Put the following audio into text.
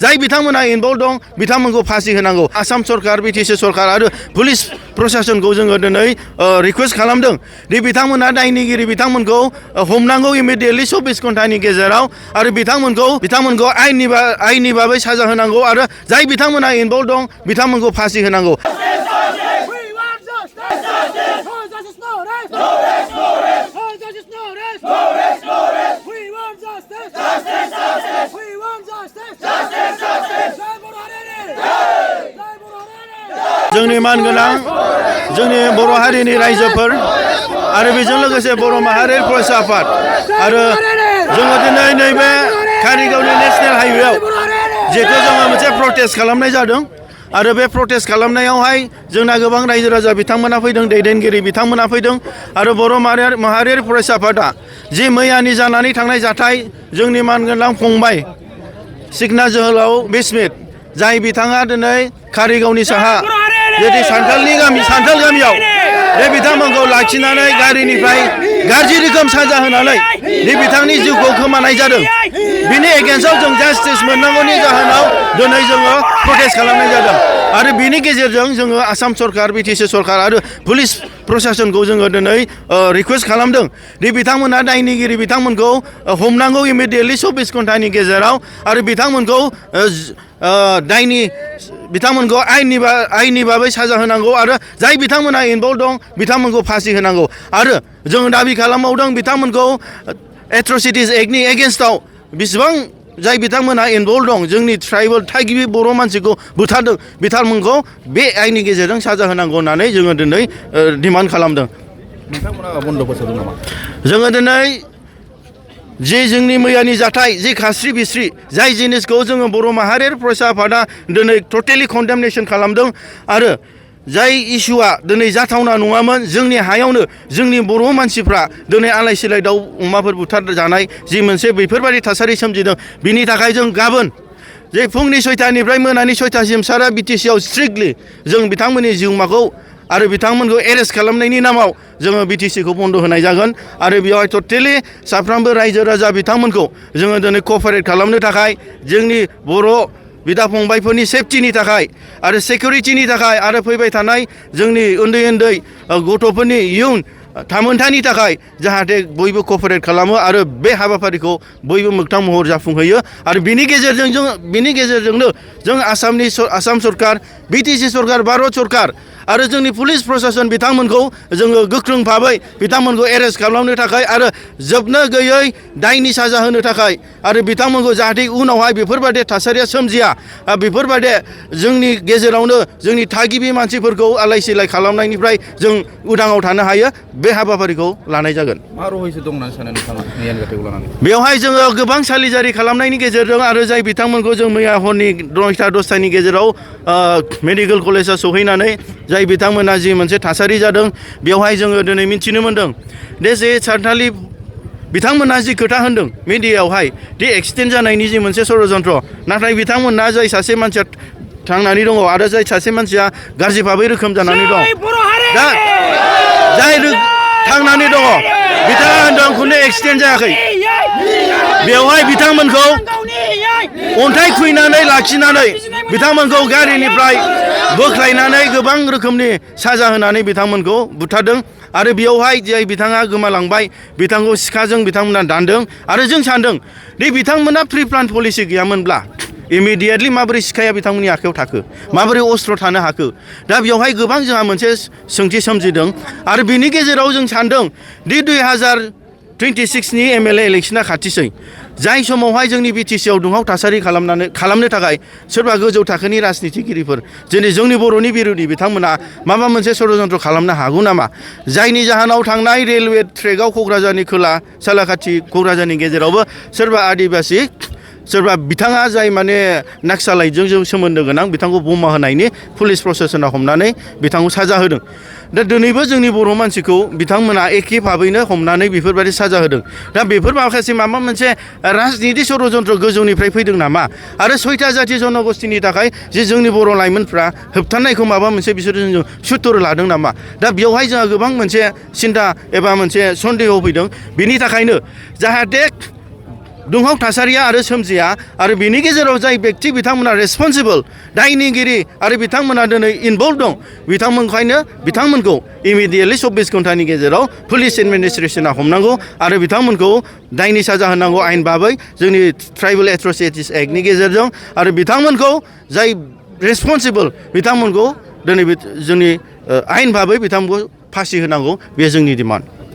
जाय बिथांमोना इनभल्भ दं बिथांमोनखौ फासि होनांगौ आसाम सरकार बिटिसि सरकार आरो पुलिस प्रशासनखौ जोङो दिनै रिक्वेस्ट खालामदों दि बिथांमोना दायनिगिरि बिथांमोनखौ हमनांगौ इमिडियेटलि 24 घन्टानि गेजेराव आरो बिथांमोनखौ आयेननि बाबै साजा होनांगौ आरो जाय बिथांमोना इनभल्भ दं बिथांमोनखौ फासि होनांगौ जोंनि मानगोनां जोंनि बर' हारिनि रायजोफोर आरो बेजों लोगोसे बर' माहारि फरायसा आफाद आरो जोङो दिनै नैबे कारिगावनि नेशनेल हाइवेआव जिहेतु जोङो मोनसे प्रटेस्ट खालामनाय जादों आरो बे प्रटेस्ट खालामनायावहाय जोंना गोबां रायजो राजा बिथांमोना फैदों दैदेनगिरि बिथांमोना फैदों आरो बर' माहारियारि फरायसा आफादा जि मैयानि जानानै थांनाय जाथाय जोंनि मानगोनां फंबाय सिखना जोहोलाव बिस्मित जाय बिथाङा दिनै कारिगावनि साहा जेरै सान्थाल गामियाव बे बिथांमोनखौ लाखिनानै गारिनिफ्राय गाज्रि रोखोम साजा होनानै बे बिथांनि जिउखौ खोमानाय जादों बिनि एगेन्स्टआव जों जास्टिस मोननांगौनि जाहोनाव दिनै जोङो प्रटेस्ट खालामनाय जादों आरो बिनि गेजेरजों जोङो आसाम सरकार बिटिसि सरकार आरो पुलिस प्रशासनखौ जोङो दिनै रिक्वेस्ट खालामदों दि बिथांमोना दायनिगिरि बिथांमोनखौ हमनांगौ इमिडियेटलि 24 घन्टानि गेजेराव आरो बिथांमोनखौ बिथांमोनखौ आयेननि बाबै साजा होनांगौ आरो जाय बिथांमोना इनभल्भ दं बिथांमोनखौ फासि होनांगौ आरो जों दाबि खालामबावदों बिथांमोनखौ एट्रसिटिस एक्टनि एगेन्स्टआव बेसेबां जाय बिथांमोना इनभल्भ दं जोंनि ट्राइबेल थागिबि बर' मानसिखौ बुथारदों बिथांमोनखौ बे आयेननि गेजेरजों साजा होनांगौ होननानै जोङो दिनै डिमान्ड खालामदों नोंथांमोना बन्द फोसावदों नामा जोङो दिनै जे जोंनि मैयानि जाथाय जे खास्रि बिस्रि जाय जिनिसखौ जोङो बर' माहारियारि फरायसा आफादा दिनै टटेलि कन्डेमनेसन खालामदों आरो जाय इस्युआ दिनै जाथावना नङामोन जोंनि हायावनो जोंनि बर' मानसिफ्रा दिनै आलाय सिलाय दाउ अमाफोर बुथार जानाय जि मोनसे बेफोरबायदि थासारि सोमजिदों बिनि थाखाय जों गाबोन जे फुंनि 6टानिफ्राय मोनानि 6टासिम सारा बिटिसिआव स्ट्रिक्टलि जों बिथांमोननि जिउमाखौ आरो बिथांमोनखौ एरेस्ट खालामनायनि नामाव जोङो बिटिसिखौ बन्द होनाय जागोन आरो बेवहाय टटेलि साफ्रोमबो रायजो राजा बिथांमोनखौ जोङो दिनै क'पारेट खालामनो थाखाय जोंनि बर' बिदा फंबायफोरनि सेफटिनि थाखाय आरो सिकिउरिटिनि थाखाय आरो फैबाय थानाय जोंनि उन्दै गथ'फोरनि इयुन थामोनथानि थाखाय जाहाथे बयबो क'पारेट खालामो आरो बे हाबाफारिखौ बयबो मोगथां महर जाफुंहोयो आरो बिनि गेजेरजोंनो जों आसाम सरकार बिटिसि सरकार भारत सरकार आरो जोंनि पुलिस प्रशासन बिथांमोनखौ जोङो गोख्रों भाबै बिथांमोनखौ एरेस्ट खालामनो थाखाय आरो जोबनो गैयै दायनि साजा होनो थाखाय आरो बिथांमोनखौ जाहाथे उनावहाय बेफोरबायदि थासारिया सोमजिया बेफोरबायदि जोंनि गेजेरावनो जोंनि थागिबि मानसिफोरखौ आलाय सिलाय खालामनायनिफ्राय जों उदाङाव थानो हायो बे हाबाफारिखौ लानाय जागोन मा रहैसो दं होननानै सानो नोंथाङा मैयानि जाथायखौ लानानै बेवहाय जोङो गोबां सालिजारि खालामनायनि गेजेरजों आरो जाय बिथांमोनखौ जों मैया हरनि 9:10 गेजेराव मेडिकेल कलेजाव सौहैनानै जाय बिथांमोना जि मोनसे थासारि जादों बेवहाय जोङो दिनै मिथिनो मोन्दों दे जे सानथालि बिथांमोना जि खोथा होनदों मिडियायावहाय दि एक्सिडेन्ट जानायनि जि मोनसे षड़यन्त्र नाथाय बिथांमोना जाय सासे मानसिया थांनानै दङ आरो जाय सासे मानसिया गाज्रि भाबै रोखोम जानानै दं दा जाय थांनानै दङ बिथाङा होनदों खुनु एक्सिडेन्ट जायाखै बेवहाय बिथांमोनखौ अन्थाइ खुबैनानै लाखिनानै बिथांमोनखौ गारिनिफ्राय बोख्लायनानै गोबां रोखोमनि साजा होनानै बिथांमोनखौ बुथारदों आरो बेयावहाय जाय बिथाङा गोमालांबाय बिथांखौ सिखाजों बिथांमोना दानदों आरो जों सानदों दि बिथांमोना प्रि प्लान पलिसि गैयामोनब्ला इमिडियेटलि माबोरै सिखाया बिथांमोननि आखायाव थाखो माबोरै अस्त्र थानो हाखो दा बेवहाय गोबां जोंहा मोनसे सोंथि सोमजिदों आरो बिनि गेजेराव जों सानदों दि 2026नि MLA इलेक्सना खाथिसै जाय समावहाय जोंनि बिटिसिआव दुंहाव थासारि खालामनो थाखाय सोरबा गोजौ थाखोनि राजनितिगिरिफोर जेरै जोंनि बर'नि बिरोधि बिथांमोना माबा मोनसे षड़यन्त्र खालामनो हागौ नामा जायनि जाहोनाव थांनाय रेलवे ट्रेकआव क'क्राझारनि खोला सालाकाथि क'क्राझारनि गेजेरावबो सोरबा आदिबासि सोरबा बिथाङा जाय माने नाक्सालाइटजों सोमोन्दो गोनां बिथांखौ बमा होनायनि पुलिस प्रशासना हमनानै बिथांखौ साजा होदों दा दिनैबो जोंनि बर' मानसिखौ बिथांमोना एखे भाबैनो हमनानै बेफोरबायदि साजा होदों दा बेफोर माखासे माबा मोनसे राजनिति षड़यन्त्र गोजौनिफ्राय फैदों नामा आरो 6टा जाथि जनगोष्ठीनि थाखाय जे जोंनि बर' लाइमोनफ्रा होबथानायखौ माबा मोनसे बिसोरो जों सुथुर लादों नामा दा बेवहाय जोंहा गोबां मोनसे सिन्था एबा मोनसे सन्देह फैदों बिनि थाखायनो जाहाथे दुंहाव थासारिया आरो सोमजिया आरो बिनि गेजेराव जाय व्यक्ति बिथांमोना रेसपन्सिबल दायनिगिरि आरो बिथांमोना दिनै इनभल्भ दं बिथांमोनखौ इमिडियेटलि 24 घन्टानि गेजेराव पुलिस एडमिनिस्ट्रेसना हमनांगौ आरो बिथांमोनखौ दायनि साजा होनांगौ आयेन बाबै जोंनि ट्राइबेल एट्रसिटिस एक्टनि गेजेरजों आरो बिथांमोनखौ जाय रेसपन्सिबल बिथांमोनखौ दिनै जोंनि आयेन बाबै बिथांमोनखौ फासि होनांगौ बे जोंनि डिमान्ड